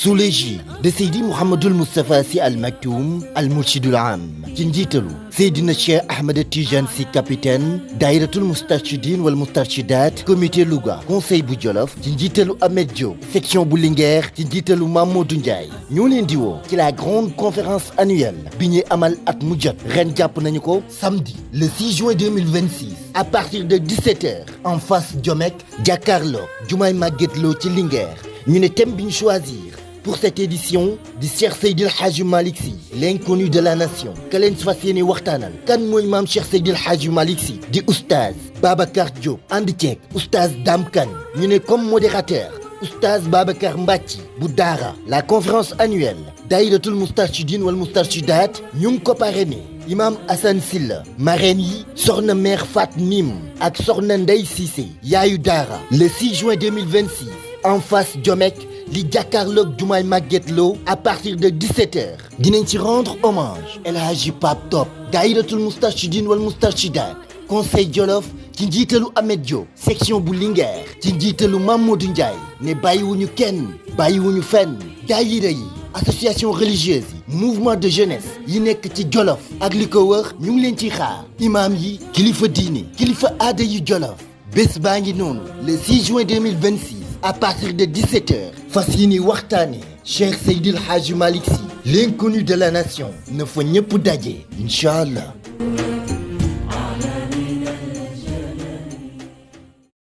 sous l'égide de Seydi Mouhamadul Moustapha Sy Al Maktoum Al Mourchidul Am ci njiitalu Seydina Cheikh Ahmed Tidiane Sy capitaine Daïratul Moustarchidine wal Moustarchidat comité Louga conseil bu Jolof ci njiitalu Ahmed Diop section bu Linguère ci njiitalu Mamadou Ndiaye ñoo leen di woo ci la grande conférence annuelle bi ñuy amal at mu jot ren jàpp nañu ko samedi le 6 juin 2026 à partir de 17h en face Diomek jàkkaarloo Jumaay Maguette Lo ci Linguère ñu ne thème bi ñu choisir pour cette édition di Cheikh Seydil Hadji Malick Sy l'inconnu de la nation ka leen fas yéene waxtaanal kan mooy maam Cheikh Seydil Hadji Malick Sy di oustaz Babacar Diop ànd ceeg oustaz Dame Kane ñu ne comme modérateur oustaz Babacar Mbacci bu Daara. La conférence annuelle Daïratul Moustarchidine wal Moustarchidat ñu ngi ko parrainé Imam Assane Sylla marraine yi soxna mère Fat Nim ak soxna Ndey Cissé yaayu Daara le 6 juin 2026 en face Diomek li jàkkaarloog Jumaay Maguette Lo à partir de 17h dinañ ci rendre hommage El Hadji Pape Top Daïratul Moustarchidine wal Moustarchidat conseil Jolof ci njiitalu Ahmed Diop section bu Linguère ci njiitalu Mamadou Ndiaye ne bàyyiwuñu kenn bàyyiwuñu fenn daayira yi association religieuse yi mouvement de jeunesse yi nekk ci Jolof ak li ko wër ñu ngi leen ciy xaar imam yi kilifa diine kilifa aada yu Jolof bés baa ngi noonu le 6 juin 2026 à partir de 17h fas yéene waxtaane Cheikh Seydil Hadji Malick Sy l'inconnu de la nation na fa ñëpp daje incha allah